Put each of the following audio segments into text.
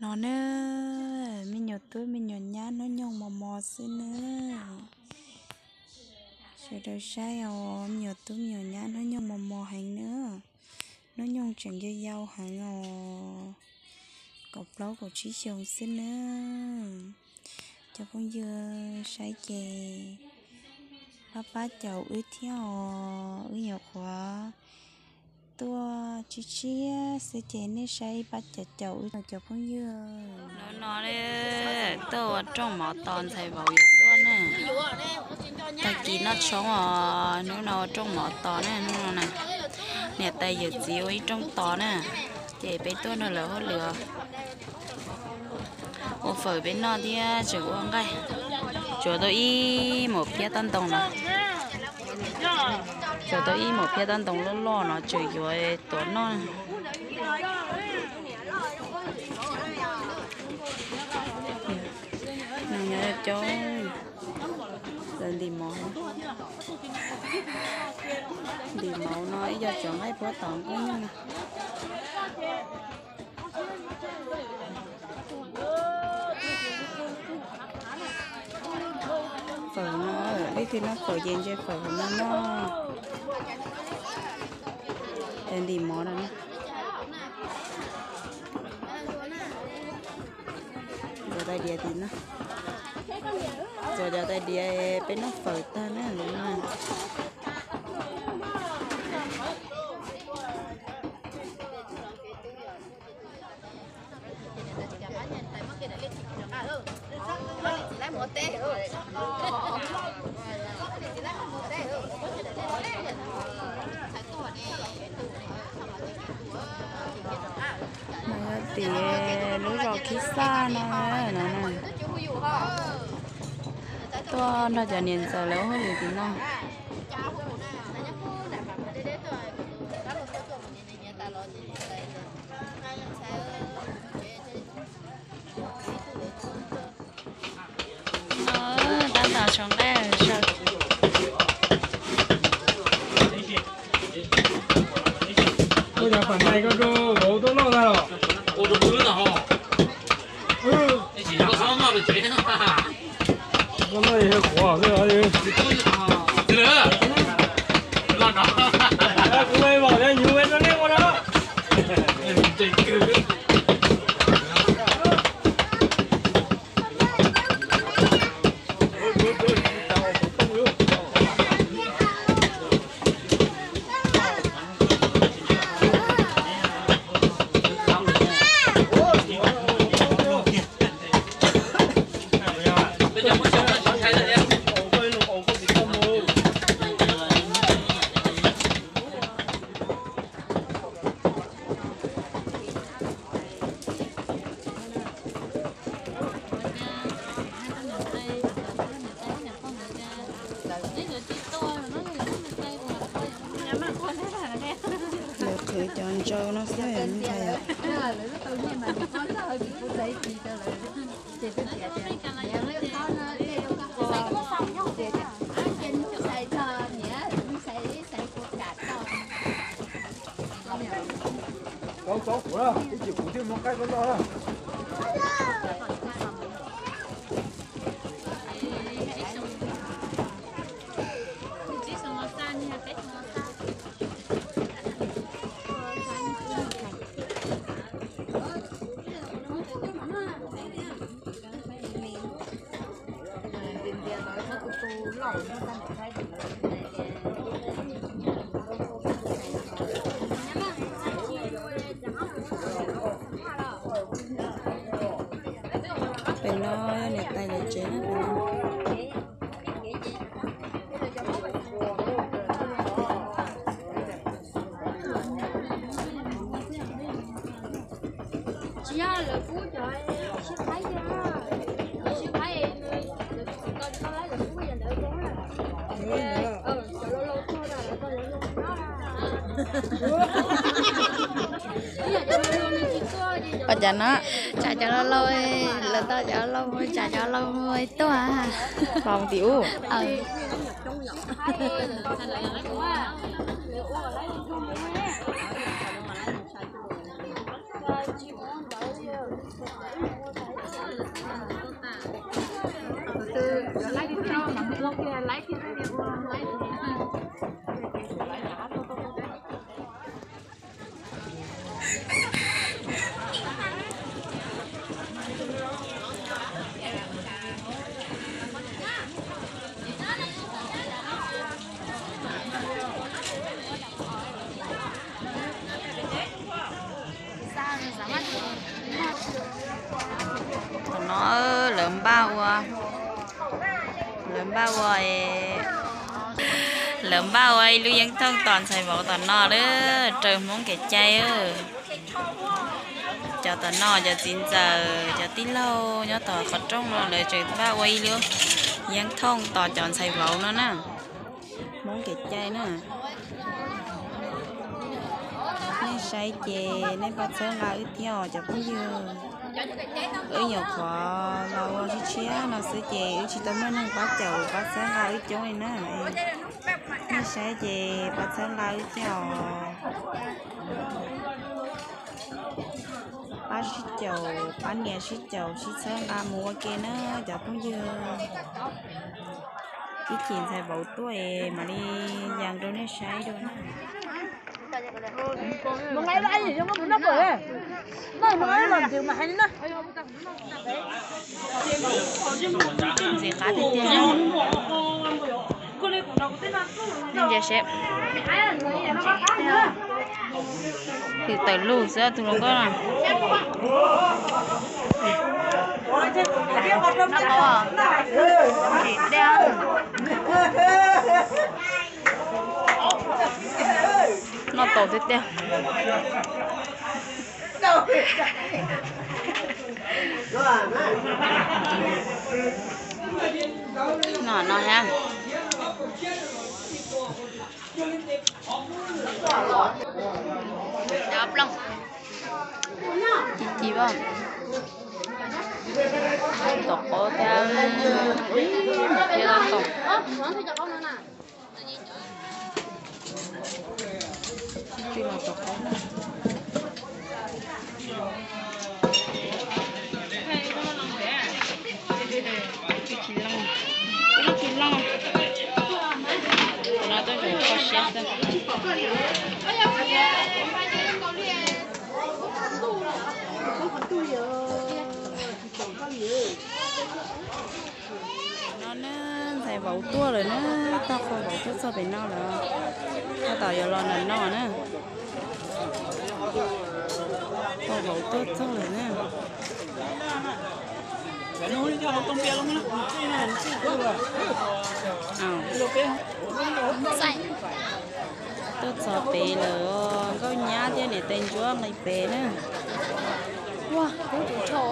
No na, me nyuam tub me nyuam nyab hnub nyoog mos mos xwb na. Sawv daws saib os, me nyuam tub me nyuam nyab hnub nyoog mos mos heev na. Hnub nyoog tseem yau yau heev os, kaum plaub kaum tsib xyoo xwb na. Cov phooj ywg saib ces pab pab caum wb thiab os, wb nyuam qhuav tuaj tshiab tshiab xwb ces nej saib pab caum caum wb cov phooj ywg. Hnub no tuaj ua rooj mov tos ntxhais vauv yuav tuaj na. Tag kis noj tshoob os, hnub no ua rooj mov tos na, hnub no na. Niam tais yawm txiv ua ib rooj tos na, ces peb tuaj nrog lawv hauj lwm. Ua fawm peb noj thiab tseem ua nqaij. Tsuav tau ib maum phiab tab ntoo no. Tsuav tau ib maum phiab tab ntoo loj loj no tseem yuav tuav noj. Nyob coob, lawv ntim mov. Ntim mov no ib co cov nqaij puab tom nkuaj nyuj no. Fawm no, leej twg noj fawm ces ntse fawm no noj. Ces ntim mov no. Ntxuav tais diav tim no. Ntxuav cov tais diav peb noj fawm tag na. Mas yog tias lub zos Khib Xaj no, no na, tuaj nrog cov niam ntxawm lawv ua hauj lwm tim no. No tab tom tshov nqaij. Ua cov pam ntais ko rau vauv tuaj noj tag los? Koj noj yog qhuav xwb os. Kuv los vauv thiab nyuv rau nej ua no. Lawv qhwv cov ntsaum no xwb ntshai yom. Kauv kauv kuv, ib chim kuv thiaj muab qaib koj noj. Pem no yog niam tais lawv tsev na. Pom cas no, tsam cov laus laus, lawv tau cov laus, tsam cov laus tuaj. Hlo tim ub. No lawv npaj ua, lawv npaj ua, lawv npaj ua ib lub yeeb thooj tos ntxhais vauv tom no lawm, raws Hmoob kev cai. Cov tom no cov txiv ntxawm cov tij laug nyob tom qhov rooj no lawv tseem npaj ua ib lub yeeb thooj tos cov ntxhais vauv no na. Hmoob kev cai na. Nej saib ces nej pab txhawb nqa wb thiab os cov phooj ywg. Wb nyuam qhuav los ua tshiab tshiab no xwb ces wb tsis tau muaj neeg pab caum pab txhawb nqa wb coob li na. Nej saib ces pab txhawb nqa wb thiab os. Pab sib caum, pab nias sib caum sib txhawb nqa mus ua ke na cov phooj ywg. Ib chim ntxhais vauv tuaj es mam li yees rau nej saib dua na. Ntxim qab tiag tiag. Nej ntsia seb. Twb tawm lug xwb tus hluas nkauj no. Noj tau tiag tiag. No no ha. Cov plooj ci ci, tom qab thiab, ib mus thiab tom. Twb los tom qab na. Twb tsis loj, twb tsis loj. Qhov no tuaj tseem kho siab xwb. No na, ntxhais vauv tuaj lawm na, tau qhua vauv tuaj txog pem no lawm. Tab tom yuav los nram no na. Qhua vauv tuaj txog lawm na. Tuaj txog pem lawm, nkauj nyab thiab niam tais ntsuab nqis pem na. Ua, kub tus rhau.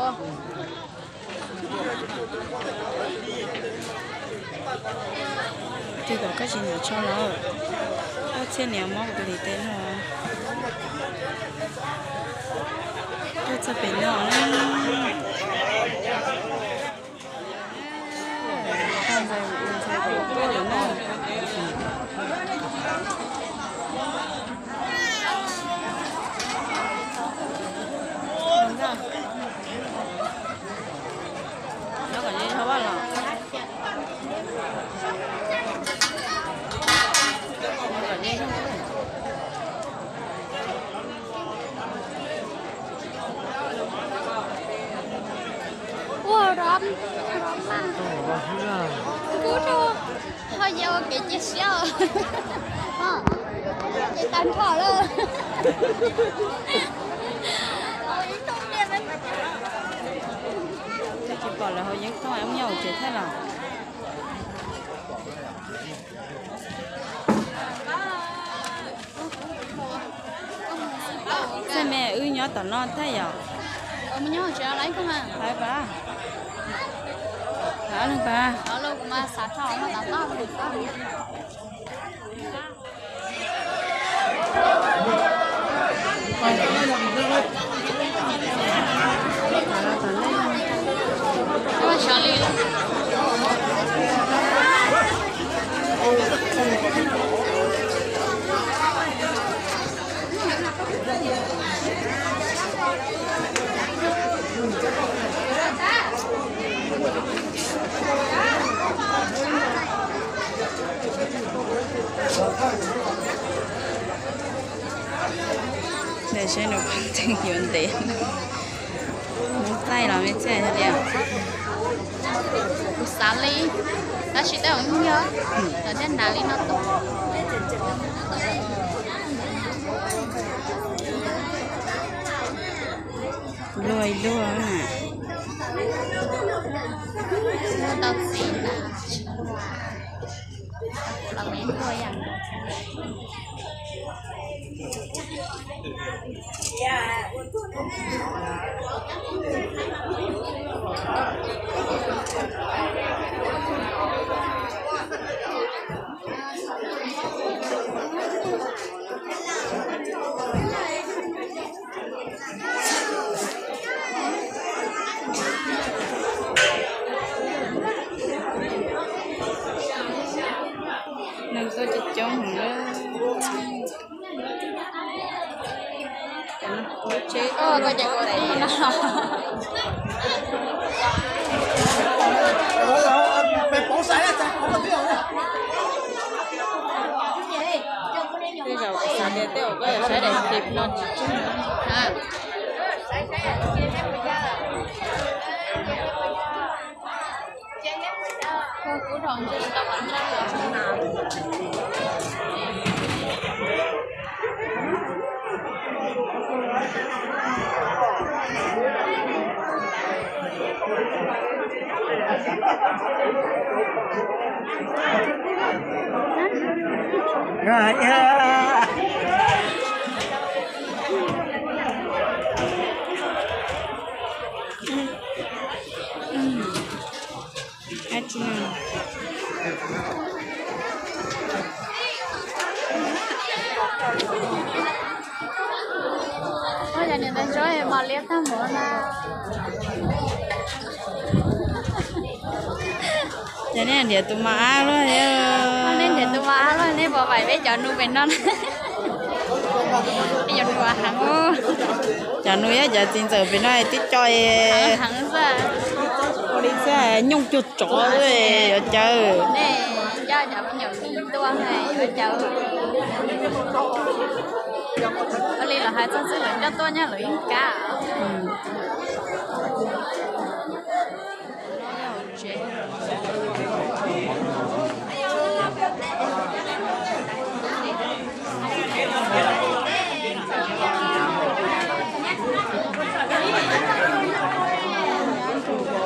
Tig kom koj tsis hnov tsho lawm. Koj txhiaj niam mob kuv tus lis tes no. Koj txog pem no na. Ntxhais vauv tuaj lawm na. Nyob kom zoo los. Ua rov, rov mas. Kub rau, ho yog kev cia siab os. Ces tag nrho lawm. Tsis pom lawv haus yeeb thooj, mus nyob hauv tsev thiab los. Txaj me wb nyob tom no thiab yom. Lawv pas, lawv pas. Ntawm seb nws pheej yuav ntev. Muab txaij los me txaij hais tias, kuv xav li, tab sis tej zaum yeej yog lawv thiaj hnav li no tuaj. Luag luag na. Tau txiv na, tsis luag. Kuv los kuv yeej luag ib yam nkaus. Neeg tuaj coob coob heev lawm. Lub tsheb tuaj no. Tej zaum kuv xav tias tej zaum koj yuav saib daim clip no tsis tseeb. Ua cas niam tais Ntsuab mos liab tag npaum na. Ces nej nrhiav tus mos ab luaj. Nej nrhiav tus mos ab luaj, nej puas vaim peb cov nus pem no? Peb cov nus heev. Cov nus thiab cov txiv ntxawm pem no twb co heev xwb. Ua li xwb, nyooj cuag tsov yuav caw. Nej coj cov me nyuam tuaj yuav caw. Ua li los hais txog txij lawv coj tuaj nyob lawv yeej kab.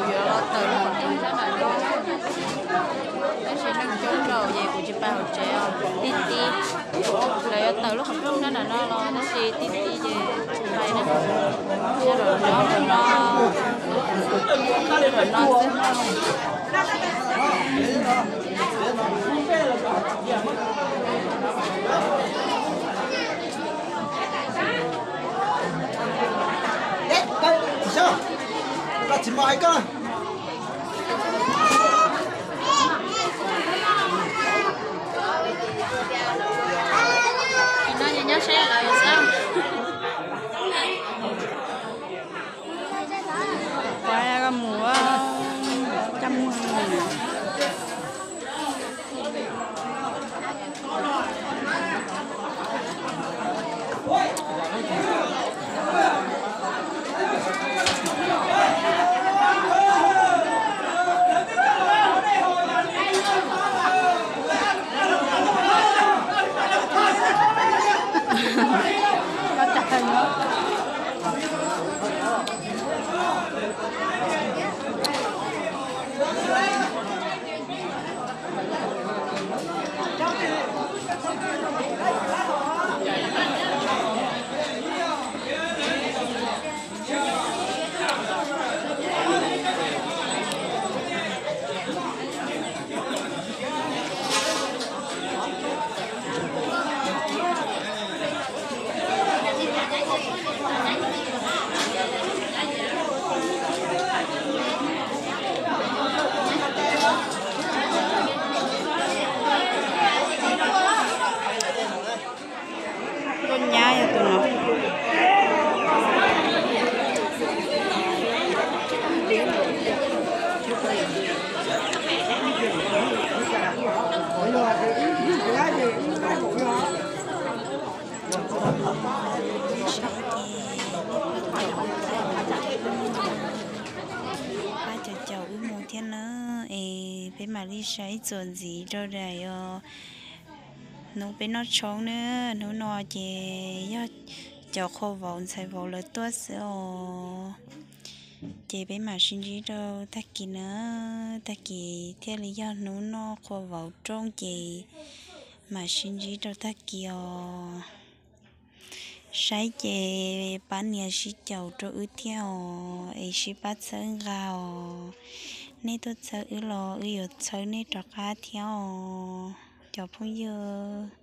Yuav los tawm lub qhov rooj sab nram no, tab sis neeg coob nkaus ces kuv tsis pais hauv tsev os. Tib tib, lawv yuav tawm lub qhov rooj sab nram no los tab sis tib tib ces tsis pais na. Nyob lawm nyob lawm no, lawm no xwb. Mus, coj mus. Koj nyab yog tus no. Pab caum caum wb mus thiab na, es peb mam li saib txuas ntxiv rau daim os. Hnub peb noj tshoob na, hnub no ces yog cov qhua vauv ntxhais vauv lawv tuaj xwb os. Ces peb mam sib ntsib rau tag kis na, tag kis thiaj li yog hnub noj qhua vauv rooj ces mam sib ntsib rau tag kis os. Saib ces pab nias sib caum rau wb thiab os, es sib pab txhawb nqa os. Nej tuaj txhawb wb los wb yuav txhawb nej rov qab thiab os cov phooj ywg.